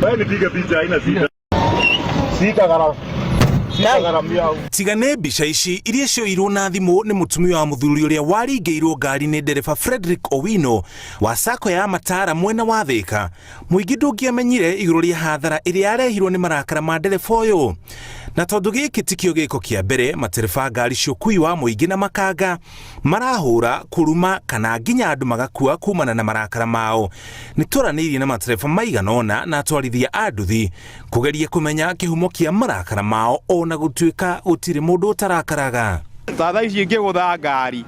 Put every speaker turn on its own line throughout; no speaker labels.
Wewe nipige picha haina shida. Sitagharamia.
Tiga nĩ mbica ici iria cioirwo na thimũ nĩ mũtumia wa mũthuri ũrĩa waringĩirwo ngari nĩ ndereba Frederick Owino wa sacco ya Matara mwena wa Thĩka. Mũingĩ ndũngĩamenyire igũrũ rĩa hathara ĩrĩa yarehirwo nĩ marakara ma ndereba ũyũ. Na tondũ gĩkĩ tikĩo gĩko kĩa mbere, matereba ngari cia ũkui wa mũingĩ na makanga marahũra, kũruma kana nginya andũ magakua kumana na marakara mao. Nĩ twaranĩirie na matereba maigana ũna na atwarithia a nduthi kũgeria kũmenya kĩhumo kĩa marakara mao ona gũtuĩka gũtirĩ mũndũ ũtarakaraga.
Ta thaa ici ngĩgũtha ngari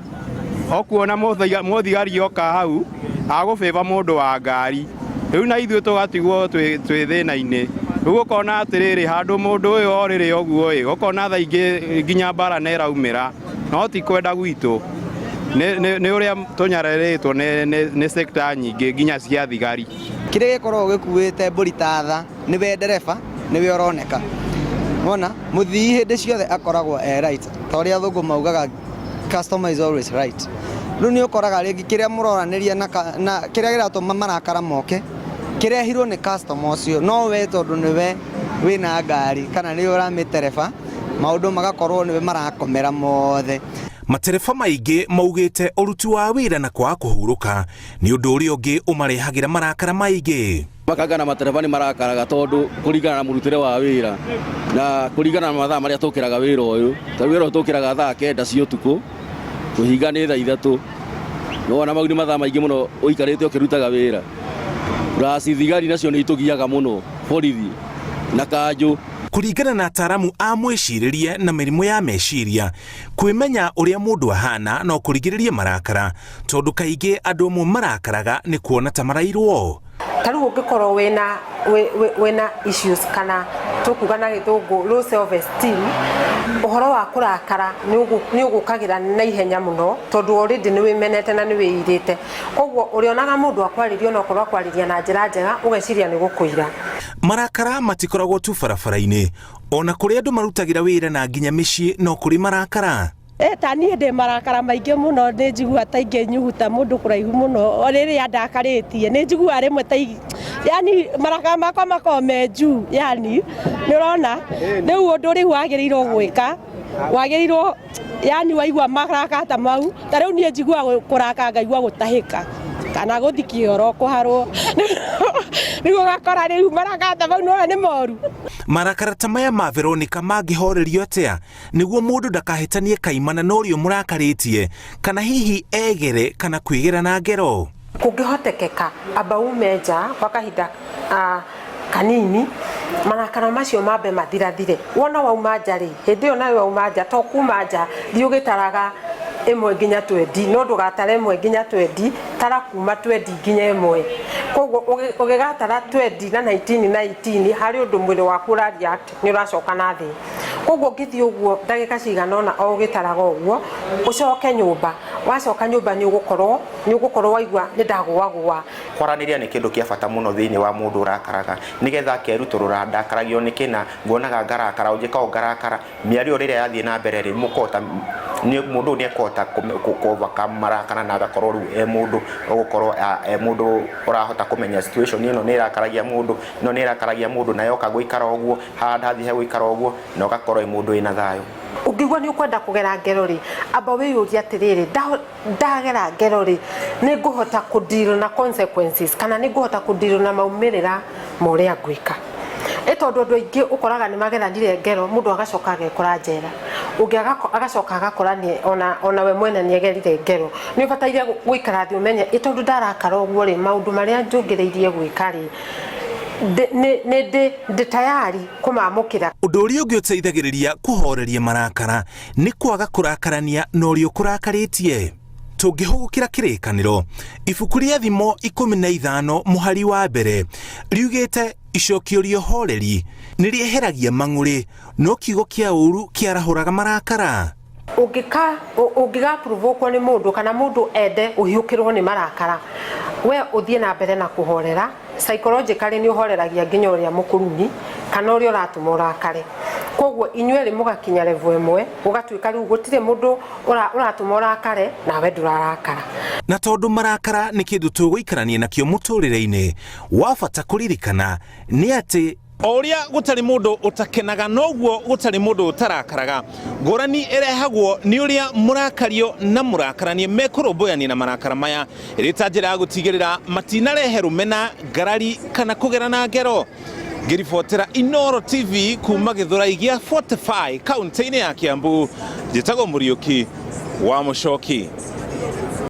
okuona mũthigari oka hau agũbĩba mũndũ wa ngari rĩu na ithuĩ tũgatigwo twĩ thĩna-inĩ. Rĩu ũkona atĩrĩrĩ, handũ mũndũ ũyũ orĩrĩ ũguo ĩ, ũkona thaa ingĩ nginya mbara nĩ ĩraumĩra, no ti kwenda gwitũ, nĩ ũrĩa tũnyararĩtwo nĩ sector nyingĩ nginya cia thigari.
Kĩrĩa gĩkoragwo gĩkuĩte mbũri ta tha nĩwe ndereba, nĩwe ũroneka. Wona, mũthii hĩndĩ ciothe akoragwo e right, ta ũrĩa athũngũ maugaga customer is always right. Rĩu nĩ ũkoraga rĩngĩ kĩrĩa mũroranĩria na, na kĩrĩa kĩratũma marakara moke kĩrehirwo nĩ customer ũcio, no we tondũ nĩwe wĩna ngari kana nĩwe ũramĩtereba, maũndũ magakorwo nĩwe marakomera mothe.
Matereba maingĩ maugĩte ũruti wa wĩra na kwaga kũhurũka nĩ ũndũ ũrĩa ũngĩ ũmarehagĩra marakara maingĩ.
Makanga na matereba nĩ marakaraga tondũ kũringana na mũrutĩre wa wĩra na kũringana na mathaa marĩa tũkĩraga wĩra ũyũ. Ta rĩu wĩra ũyũ tũkĩraga thaa 9 cia ũtukũ, kũhinga nĩ thaa 3. Nĩwona mau nĩ mathaa maingĩ mũno ũikarĩte ũkĩrutaga wĩra. Plus thigari nacio nĩ itũgiaga mũno, borithi na kanjũ.
Kũringana na ataaramu a mwĩcirĩrie na mĩrimũ ya meciria, kwĩmenya ũrĩa mũndũ ahana no kũrigĩrĩrie marakara, tondũ kaingĩ andũ amwe marakaraga nĩ kuona ta marairwo.
Ta rĩu ũngĩkorwo wĩna issues kana tũkuga na gĩthũngũ low self esteem, ũhoro wa kũrakara nĩ ũgũkagĩra na ihenya mũno, tondũ already nĩ wĩmenete na nĩ wĩirĩte. Koguo ũrĩonaga mũndũ akwarĩria onokorwo akwarĩria na njĩra njega, ũgeciria nĩ gũkũira.
Marakara matikoragwo tu barabara-inĩ, ona kũrĩa andũ marutagĩra wĩra na nginya mĩciĩ no kũrĩ marakara.
Ta niĩ ndĩ marakara maingĩ mũno, nĩ njiguaga ta ingĩnyuguta mũndũ kũraihu mũno rĩrĩa ndakarĩtie, nĩ njiguaga rĩmwe ta, yani marakara makwa makoragwo me juu, yani nĩ ũrona, rĩu ũndũ rĩu wagĩrĩirwo gwĩka, wagĩrĩirwo yani waigua marakara ta mau, ta rĩu niĩ njiguaga kũrakara ngaigua gũtahĩka kana gũthiĩ kĩoro kũharwo, rĩu ũgakora rĩu marakara ta mau nĩwona nĩ moru.
Marakara ta maya ma Veronica mangĩhorerio atĩa nĩguo mũndũ ndakahĩtanie kaimana na ũrĩa ũmũrakarĩtie, kana hihi egere kana kwĩgera na ngero?
Kũngĩhotekeka amba ume nja kwa kahinda kanini, marakara macio mambe mathirathire. Wona wauma nja rĩ, hĩndĩ ĩyo nawe wauma nja, to kuma nja, thiĩ ũgĩtaraga 1 nginya 20, no ndũgatare 1 nginya 20, tara kuma 20 nginya 1. Koguo ũgĩgatara 20 na 19 na 18, harĩ ũndũ mwĩrĩ waku ũra react, nĩ ũracoka na thĩ. Koguo ũngĩthiĩ ũguo ndagĩka cigana ũna o ũgĩtaraga ũguo, ũcoke nyũmba. Wacoka nyũmba nĩ ũgũkorwo, nĩ ũgũkorwo waigua nĩ ndagũagũa.
Kwaranĩria nĩ kĩndũ kĩa bata mũno thĩinĩ wa mũndũ ũrakaraga, nĩgetha akerutũrũra ndakaragio nĩ kĩna, nguonaga ngarakara, ũnjĩka ũũ ngarakara. Mĩario rĩrĩa yathiĩ na mbere rĩ, mũkũhota, mũndũ ũyũ nĩ ekũhota kũ overcome marakara na agakorwo rĩu e mũndũ ũgũkorwo e mũndũ ũrahota kũmenya situation ĩno nĩ ĩrakaragia mũndũ, ĩno nĩ ĩrakaragia mũndũ na yoka gũikara ũguo, haha ndathiĩ hegũikara ũguo, na ũgakorwo wĩ mũndũ wĩna thayũ.
Ũngĩigua nĩ ũkwenda kũgera ngero rĩ, amba wĩyũrie atĩrĩrĩ, ndagera ngero rĩ, nĩ ngũhota kũ deal na consequences kana nĩ ngũhota kũ deal na maumĩrĩra ma ũrĩa ngwĩka. Ĩ tondũ andũ aingĩ ũkoraga nĩ mageranire ngero, mũndũ agacoka agekora njera, ũngĩ agacoka agakora ona we mwene nĩ agerire ngero. Nĩ ũbataire gũikara thĩ ũmenye, ĩ tondũ ndarakara ũguo rĩ, maũndũ marĩa njũngĩrĩirie gwĩka rĩ, nĩ ndĩ tayari kũmamũkĩra.
Ũndũ ũrĩa ũngĩ ũteithagĩrĩria kũhoreria marakara nĩ kwaga kũrakarania na ũrĩa ũkũrakarĩtie. Tũngĩhũgũkĩra kĩrĩkanĩro, ibuku rĩa Thimo 15 mũhari wa mbere riugĩte icokio rĩa ũhoreri nĩ rĩeheragia mang'ũrĩ, no kiugo kĩa ũũru kĩarahũraga marakara.
Ũngĩga provokwo nĩ mũndũ kana mũndũ ende ũhiũkĩrwo nĩ marakara, we ũthiĩ na mbere na kũhorera. Psychologically nĩ ũhoreragia nginya ũrĩa mũkũrumi kana ũrĩa ũratũma ũrakare. Koguo inyuerĩ mũgakinya level ĩmwe, gũgatuĩka rĩu gũtirĩ mũndũ ũratũma ũrakare nawe ndũrarakara.
Na tondũ marakara nĩ kĩndũ tũgũikarania nakĩo mũtũrĩre-inĩ, wa bata kũririkana nĩ atĩ o ũrĩa gũtarĩ mũndũ ũtakenaga noguo gũtarĩ mũndũ ũtarakaraga. Ngũrani ĩrehagwo nĩ ũrĩa mũrakario na mũrakaranie mekũrũmbũyania na marakara maya ĩrĩ ta njĩra ya gũtigĩrĩra matinarehe rũmena, ngarari kana kũgerana ngero. Ngĩribotera Inooro TV kuma Gĩthũrai gĩa 45 kaunti-inĩ ya Kiambu, njĩtagwo Mũriũki wa Mũcoki.